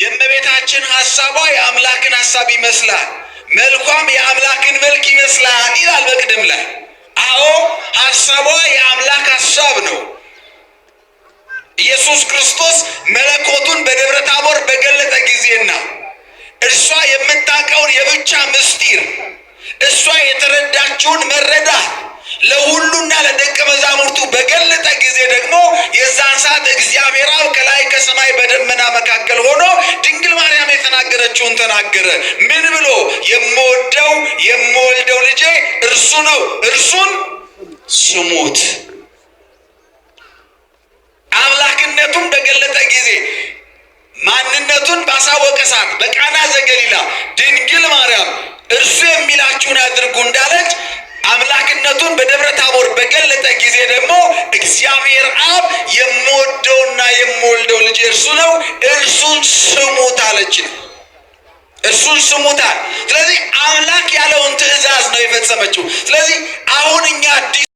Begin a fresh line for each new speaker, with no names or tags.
የእመቤታችን ሐሳቧ የአምላክን ሐሳብ ይመስላል፣ መልኳም የአምላክን መልክ ይመስላል ይላል መቅድም ላይ። አዎ ሐሳቧ የአምላክ ሐሳብ ነው። ኢየሱስ ክርስቶስ መለኮቱን በደብረ ታቦር በገለጠ ጊዜና እርሷ የምታውቀውን የብቻ ምስጢር፣ እሷ የተረዳችውን መረዳት ለሁሉና ለደቀ መዛሙርቱ በገለጠ ጊዜ ደግሞ የዛን ሰዓት እግዚአብሔር አብ ከላይ ከሰማይ በደመና መካከል ሆኖ ድንግል ማርያም የተናገረችውን ተናገረ። ምን ብሎ? የምወደው የምወልደው ልጄ እርሱ ነው፣ እርሱን ስሙት። አምላክነቱን በገለጠ ጊዜ፣ ማንነቱን ባሳወቀ ሰዓት በቃና ዘገሊላ ድንግል ማርያም እርሱ የሚላችሁን አድርጉ እንዳለች፣ አምላክነቱን በደብረ ታቦር በገለጠ ጊዜ ደግሞ እግዚአብሔር አብ የምወደውና የምወልደው ልጅ እርሱ ነው፣ እርሱን ስሙት አለች። እርሱን ስሙታል። ስለዚህ አምላክ ያለውን ትእዛዝ ነው የፈጸመችው። ስለዚህ አሁን እኛ አዲስ